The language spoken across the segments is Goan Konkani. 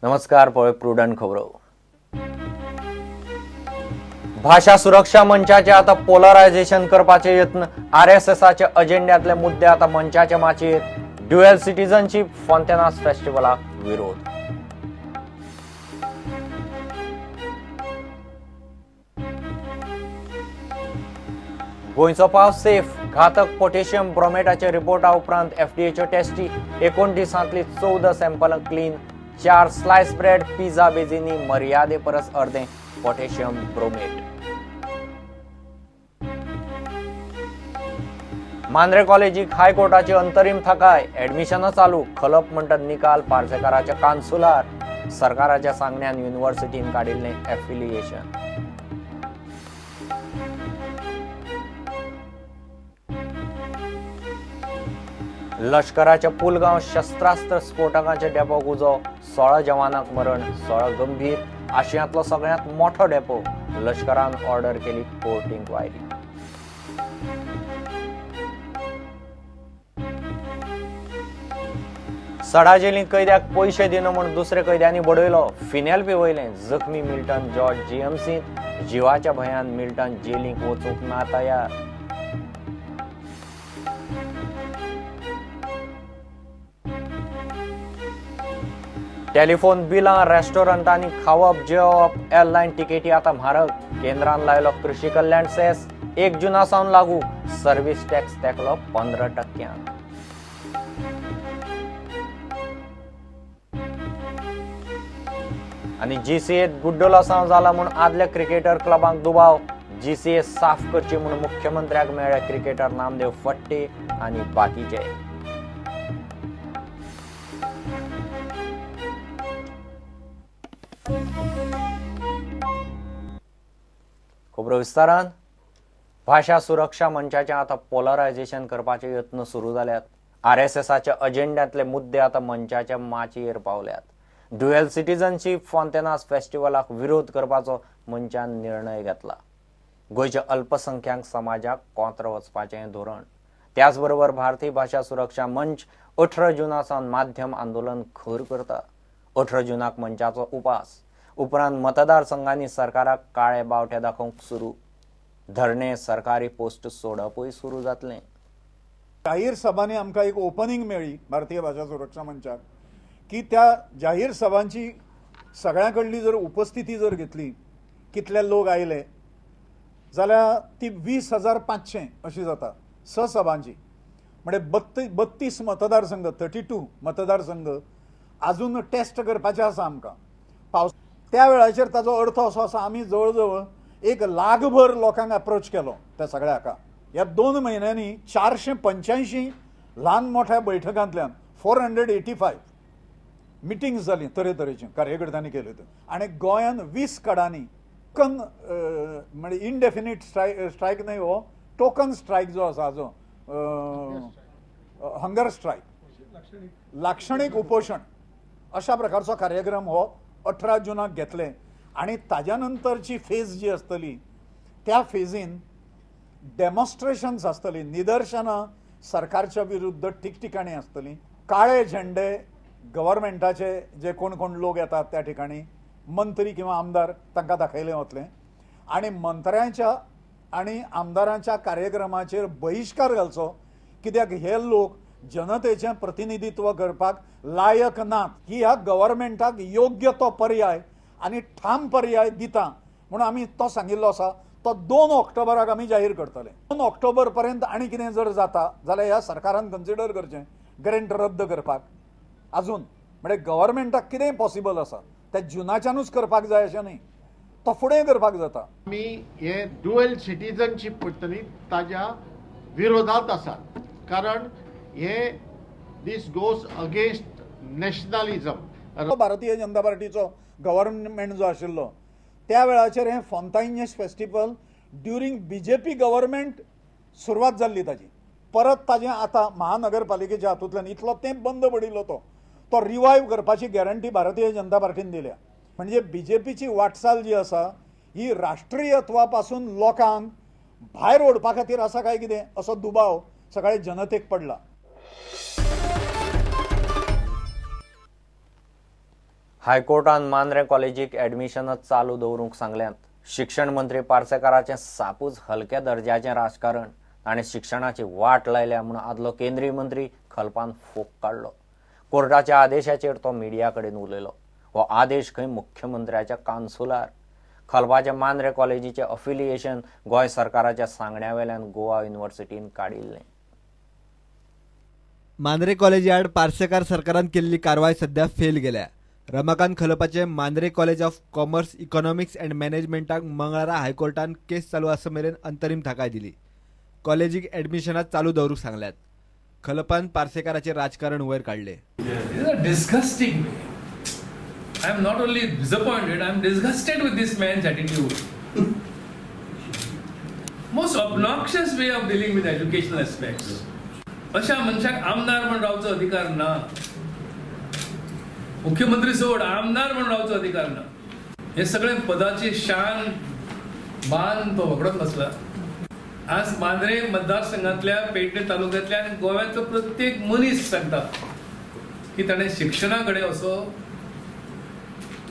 नमस्कार, पळय प्रुडंट खबरो. भाशा सुरक्षा मंचाचे आता पोलरायझेशन करपाचे यत्न. आरएसएसाच्या अजेंड्यातले मुद्दे आता मंचाच्या माचयेर. ड्युएल सिटीजनशीप फोंतेनास फेस्टिवलाक विरोध. गोंयचो पावस सेफ. घातक पोटॅशियम ब्रोमेटाच्या रिपोर्टा उपरांत एफडीएच्यो टेस्टी. 19 दिसांतली 14 सॅम्पलां क्लीन. 4 स्लायस ब्रेड पिझ्झा बेजींनी मर्यादे परस अर्दें पोटॅशियम ब्रोमेट. मांद्रे कॉलेजीक हायकोर्टाची अंतरीम थाकाय. ऍडमिशनां चालू. खलप म्हणटात निकाल पार्सेकाराच्या कान्सुलार. सरकाराच्या सांगण्यान युनिव्हर्सिटीन काडिल्लें एफिलिएशन. लश्कराच्या पुलगांव शस्त्रास्त्र स्फोटकांच्या डेपोक उजो. 16 जवानांक मरण, 16 गंभीर. आशियांतलो सगळ्यांत मोठो डेपो. लश्करान ऑर्डर केली कोर्ट इन्क्वायरी. सडा जेलींत कैद्याक पयशे दिना म्हूण दुसऱ्या कैद्यांनी बडयलो. फिनेल पिवयलें. जखमी मिल्टन जॉर्ज जीएमसींत. जिवाच्या भंयान मिल्टन जेलींक वचूंक ना तयार. टेलिफोन बिलां, रेस्टॉरंटांनी खावप जेवप, एअरलायन तिकेटी आतां म्हारग. केंद्रान लायलो कृषी कल्याण सेस. 1 जुना सावन लागू. सर्व्हिस टॅक्स तेकलो 15%. आनी जीसीएत गुड्डोलासांव जाला म्हूण आदल्या क्रिकेटर क्लबांक दुबाव. जीसीए साफ करची म्हूण मुख्यमंत्र्याक मेळ्ळे क्रिकेटर नामदेव फट्टे आनी बाकीचे. खबरो विस्तारान. भाशा सुरक्षा मंचाचे आतां पोलरायझेशन करपाचे यत्न सुरू जाल्यात. आरएसएसाच्या अजेंड्यांतले मुद्दे आतां मंचाच्या माचयेर पावल्यात. ड्युएल सिटीजनशीप फोंतेनास फेस्टिवलाक विरोध करपाचो मंचान निर्णय घेतला. गोंयच्या अल्पसंख्याक समाजाक कोंत्र वचपाचें धोरण. त्याच बरोबर भारतीय भाशा सुरक्षा मंच 18 जुना सावन माध्यम आंदोलन खर करता. 18 जुनाक मंचाचो उपास. उपरांत मतदारसंघांनी सरकाराक काळे बावटे दाखोवंक सुरू. धरणे, सरकारी पोस्ट सोडपूय सुरू जातलें. जाहीर सभांनी आमकां एक ओपनिंग मेळ्ळी भारतीय भाशा सुरक्षा मंचाक की त्या जाहीर सभांची सगळ्यां कडली जर उपस्थिती जर घेतली, कितले लोक आयले जाल्यार ती 20,500 अशी जाता 6 सभांची. म्हणजे 32 मतदारसंघ, 32 मतदारसंघ अजून टेस्ट करपाचे आसा आमकां. पावस त्या वेळाचेर ताजो अर्थ असो आसा, आमी जवळ जवळ 1 लाखभर लोकांक अप्रोच केलो त्या सगळ्या हाका. ह्या 2 म्हयन्यांनी 485 ल्हान मोठ्या बैठकांतल्यान 485 मिटिंग्स जाली तरेतरेच्यो कार्यकर्त्यांनी केल्यो. आनी गोंयान 20 कडांनी टोकन, म्हणजे इनडेफिनीट स्ट्रायक न्हय, हो टोकन स्ट्रायक जो आसा, जो हंगर स्ट्रायक, लाक्षणीक उपोशण अशा प्रकारचो कार्यक्रम हो 18 जुनाक घेतले. आनी ताज्या नंतरची फेज जी आसतली त्या फेजीन डेमॉन्स्ट्रेशन्स आसतली, निदर्शनां सरकारच्या विरुद्ध ठिकठिकाणी आसतली. काळे झेंडे गव्हर्मेंटाचे जे कोण कोण लोक येतात त्या ठिकाणी मंत्री किंवा आमदार तांकां दाखयले वतले आनी मंत्र्यांच्या आनी आमदारांच्या कार्यक्रमाचेर बहिश्कार घालचो, कित्याक हे लोक जनतेचें प्रतिनिधित्व करपाक लायक नात. ही ह्या गव्हर्मेंटाक योग्य तो पर्याय आनी ठाम पर्याय दिता म्हणून आमी तो सांगिल्लो आसा. तो 2 ऑक्टोबराक आमी जाहीर करतले. 2 ऑक्टोबर पर्यंत आनी कितें जर जाता जाल्यार ह्या सरकारान कन्सिडर करचें ग्रेंट रद्द करपाक. अजून म्हणजे गव्हर्मेंटाक कितेंय पॉसिबल आसा, त्या जुनाच्यानूच करपाक जाय अशें न्ही, तो फुडें करपाक जाता. आमी हे ड्युएल सिटीजनशीप पडटली ताज्या विरोधात आसात, कारण हे this goes against nationalism. Bharatiya Janata पार्टीचो गव्हर्मेंट जो आशिल्लो त्या वेळाचेर हें Fontainhas festival during BJP government सुरवात जाल्ली ताजी. परत ताजें आतां महानगरपालिकेच्या हातूंतल्यान इतलो तेंप बंद पडिल्लो तो रिवायव करपाची गॅरंटी भारतीय जनता पार्टीन दिल्या. म्हणजे बीजेपीची वाटचाल जी आसा ही राष्ट्रीयत्वा पासून लोकांक भायर ओडपा खातीर आसा काय कितें असो दुबाव सगळे जनतेक पडला. हायकोर्टान मांद्रें कॉलेजीक ॲडमिशनच चालू दवरूंक सांगल्यांत. शिक्षण मंत्री पार्सेकाराचें सापूच हलक्या दर्जाचें राजकारण आनी शिक्षणाची वाट लायल्या म्हूण आदलो केंद्रीय मंत्री खलपान फोग काडलो. कोर्टाच्या आदेशाचेर तो मिडिया कडेन उलयलो. हो आदेश खंय मुख्यमंत्र्याच्या कानसुलार. खलपाच्या मांद्रें कॉलेजीचें अफिलिएशन गोंय सरकाराच्या सांगण्या वेल्यान गोवा युनिव्हर्सिटीन काडिल्लें. मांद्रें कॉलेजी आड पार्सेकार सरकारान केल्ली कारवाय सध्या फेल गेल्या. Ramakant खलपाचे Mandrem college of commerce, economics and मॅनेजमेंटाक मंगळारा हायकोर्टान केस चालू आसा मेरेन अंतरीम थाकाय दिली. कॉलेजीक ॲडमिशनां चालू दवरूंक सांगल्यात. खलपान पार्सेकाराचें राजकारण वयर काडलें. Disgusting. I am not only disappointed, I am disgusted with this man's attitude. Most obnoxious way of dealing with educational aspects. अशा मनशाक आमदार म्हूण रावचो अधिकार ना. मुख्यमंत्री सोड, आमदार म्हूण रावचो अधिकार ना. हे सगळे पदाची शान मान तो वगडत बसला. आज मांद्रें मतदारसंघातल्या, पेडणे तालुक्यांतल्या आनी गोव्यांतलो प्रत्येक मनीस सांगता की ताणें शिक्षणा कडेन असो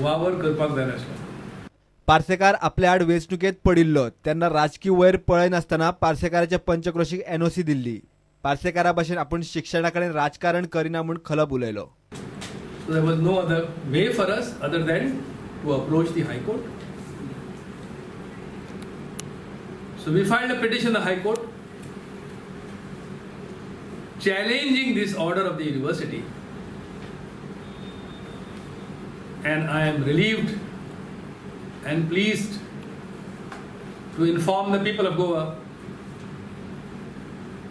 वावर करपाक जाय आसलो. पार्सेकार आपल्या आड वेंचणुकेंत पडिल्लो तेन्ना राजकी वयर पळयनासतना पार्सेकाराच्या पंचक्रोशीक एनओसी दिल्ली. पार्सेकारा भशेन आपूण शिक्षणा कडेन राजकारण करिना म्हूण खलप उलयलो. So there was no other way for us other than to approach the High Court. So we filed a petition in the High Court challenging this order of the university. And I am relieved and pleased to inform the people of Goa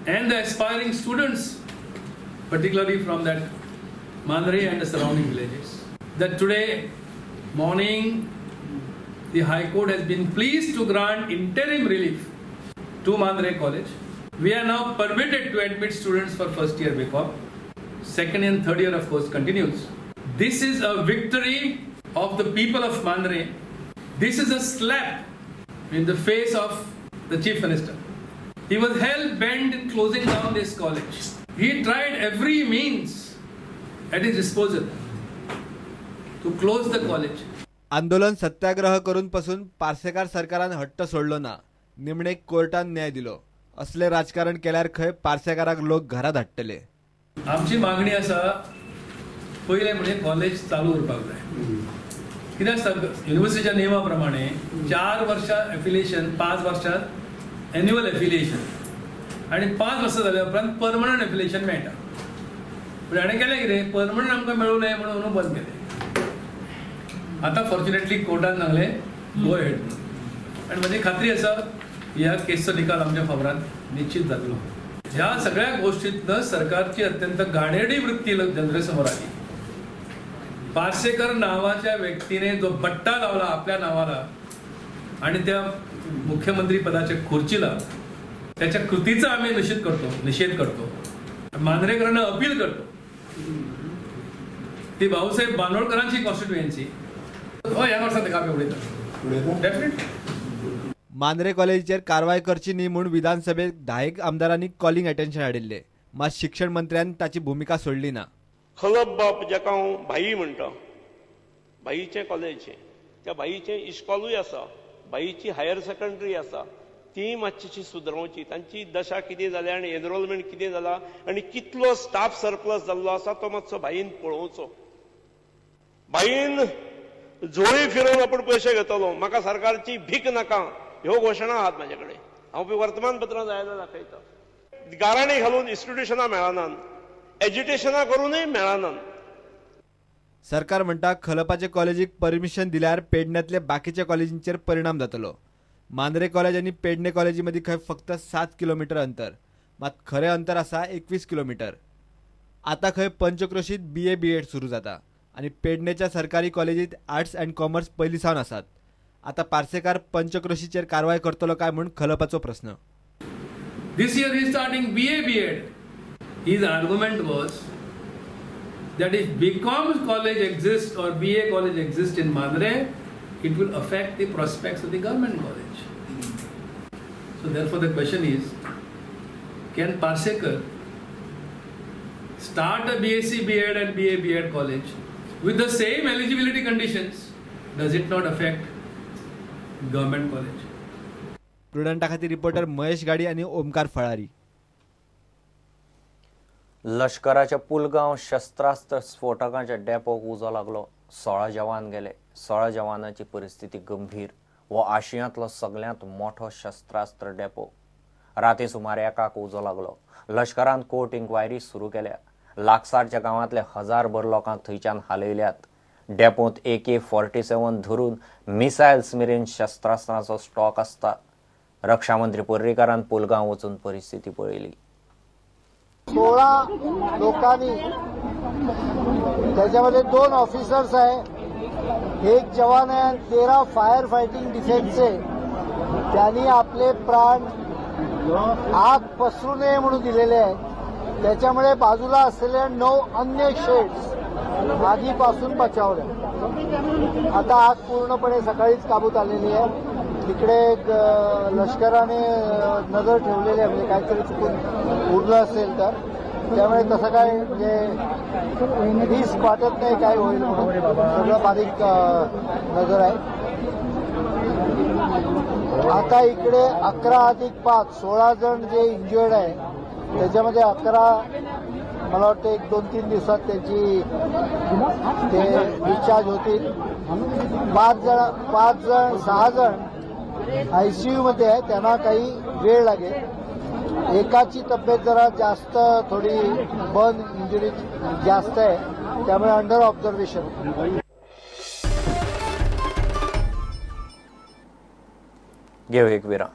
and the aspiring students, particularly from that Mandre and the surrounding villages, that today morning the High Court has been pleased to grant interim relief to Mandre College. We are now permitted to admit students for first year BCom. Second and third year, of course, continues. This is a victory of the people of Mandre. This is a slap in the face of the Chief Minister. He was hell-bent in closing down this college. He tried every means at his disposal to close the college. आंदोलन सत्याग्रह करून पासून पार्सेकार सरकारान हट्ट सोडलो ना. निमणे कोर्टान न्याय दिलो. असले राजकारण केल्यार खंय पार्सेकाराक लोक घरा धाडटले. आमची मागणी आसा, पयलें म्हणजे कॉलेज चालू उरपाक जाय. कित्याक युनिव्हर्सिटीच्या नियमा प्रमाणे 4 वर्षां एफिलिएशन, 5 वर्षां एन्युअल एफिलिएशन आनी 5 वर्सां जाल्या उपरांत परमनंट एफिलिएशन मेळटा. पूण हाणें केलें कितें, परमनंट आमकां मेळूं नये म्हणून बंद केलें. आतां फॉर्च्युनेटली कोर्टान सांगलें गो हेड म्हणून, आनी म्हजी खात्री आसा ह्या केसचो निकाल आमच्या फावरान निश्चित जातलो. ह्या सगळ्या गोष्टींतनं सरकारची अत्यंत घाणेरडी वृत्ती जनरेसमोर आली. पार्सेकर नावाच्या व्यक्तीने जो बट्टा लावला आपल्या नावाला आणि त्या मुख्यमंत्री पदाच्या खुर्चीला, त्याच्या कृतीचा आम्ही निषेध करतो. मांद्रेकरांना अपील करतो, ती भाऊसाहेब बांदोडकरांची कॉन्स्टिट्युएन्सी, ह्या वर्सा ताका आमी उडयता डेफिनेटली. मांद्रे कॉलेजीचेर कारवाय करची न्ही म्हूण विधानसभेत 10 आमदारांनी कॉलिंग अटेन्शन हाडिल्लें. मात शिक्षण मंत्र्यान ताची भुमिका सोडली ना. खलप बाब जाका हांव भाई म्हणटा, भाईचें कॉलेज, त्या भाईचें इश्कॉलूय आसा, भाईची हायर सेकंडरी आसा, ती मातशी सुदरोवची. तांची दशा कितें जाल्या आनी एनरोलमेंट कितें जाला आनी कितलो स्टाफ सरप्लस जाल्लो आसा तो मातसो भाईन पळोवचो. भाईन झोळी फिरोवन आपूण पयशे घेतलो, म्हाका सरकारची भीक नाका ह्यो घोशणा आहात म्हाजे कडेन. हांव वर्तमानपत्रां जाय जाल्यार दाखयता. गाराणी घालून इन्स्टिट्युशनां मेळनात, एज्युकेशनां करूनय मेळनात. सरकार म्हणटा खलपाचे कॉलेजीक परमिशन दिल्यार पेडण्यांतल्या बाकीच्या कॉलेजींचेर परिणाम जातलो. मांद्रे कॉलेज आनी पेडणे कॉलेजी मदीं खंय फक्त 7 किलोमीटर अंतर, मात खरें अंतर आसा 21 किलोमीटर. आतां खंय पंचक्रोशीत BA B.Ed सुरू जाता आनी पेडणेच्या सरकारी कॉलेजीत आर्ट्स अँड कॉमर्स पयलीं सावन आसात. आतां पार्सेकार पंचक्रोशीचेर कारवाय करतलो काय म्हूण खलपाचो प्रस्न. This year he is starting BA B.Ed. His argument was that if BCom college exists or BA college exists in Mandre, it will affect the prospects of the government college. So therefore the question is, can Parsekar start a BSc B.Ed and BA B.Ed college With the same eligibility conditions, does it not affect government college? प्रुडंटा खातीर रिपोर्टर महेश गाडी आनी ओमकार फळारी. लश्कराच्या पुलगांव शस्त्रास्त्र स्फोटकांच्या डेपोक उजो लागलो. 16 जवान गेले. 16 जवानांची परिस्थिती गंभीर. हो आशियांतलो सगळ्यांत मोठो शस्त्रास्त्र डेपो. राती सुमार 1 उजो लागलो. लश्करान कोर्ट इन्क्वायरी सुरू केल्या. लागसारच्या गांवांतले 1000भर लोकांक थंयच्यान हालयल्यात. डेपोंत AK-47 धरून मिसायल्स मेरेन शस्त्रास्त्रांचो स्टॉक आसता. रक्षा मंत्री पर्रीकारान पुलगांव वचून परिस्थिती पळयली. 16 लोकांनी, त्याच्यामध्ये 2 ऑफिसर्स आहे, 1 जवान आहे आणि 13 फायर फायटिंग डिफेन्सचे, त्यांनी आपले प्राण आग पसरू नये म्हणून दिलेले आहेत. त्याच्यामुळे बाजूला असलेल्या 9 अन्य शेड्स आगीपासून बचावल्या. आता आग पूर्णपणे सकाळीच काबूत आलेली आहे. तिकडे लष्कराने नजर ठेवलेली आहे, म्हणजे काहीतरी चुकून उरलं असेल तर, त्यामुळे तसं काय म्हणजे रिस्क वाटत नाही काय होईल म्हणून, सगळं बारीक नजर आहे. आता इकडे 11 + 5 16 जण जे इंज्युअर्ड आहे त्याच्यामध्ये 11 मला वाटतं 1-2-3 दिवसात त्यांची ते डिस्चार्ज होतील. 5 जण 6 जण ICU मध्ये आहे, त्यांना काही वेळ लागेल. एकाची तब्येत जरा जास्त थोडी बर्न इंजुरी जास्त आहे, त्यामुळे अंडर ऑब्झर्वेशन. घेऊ एक विराम.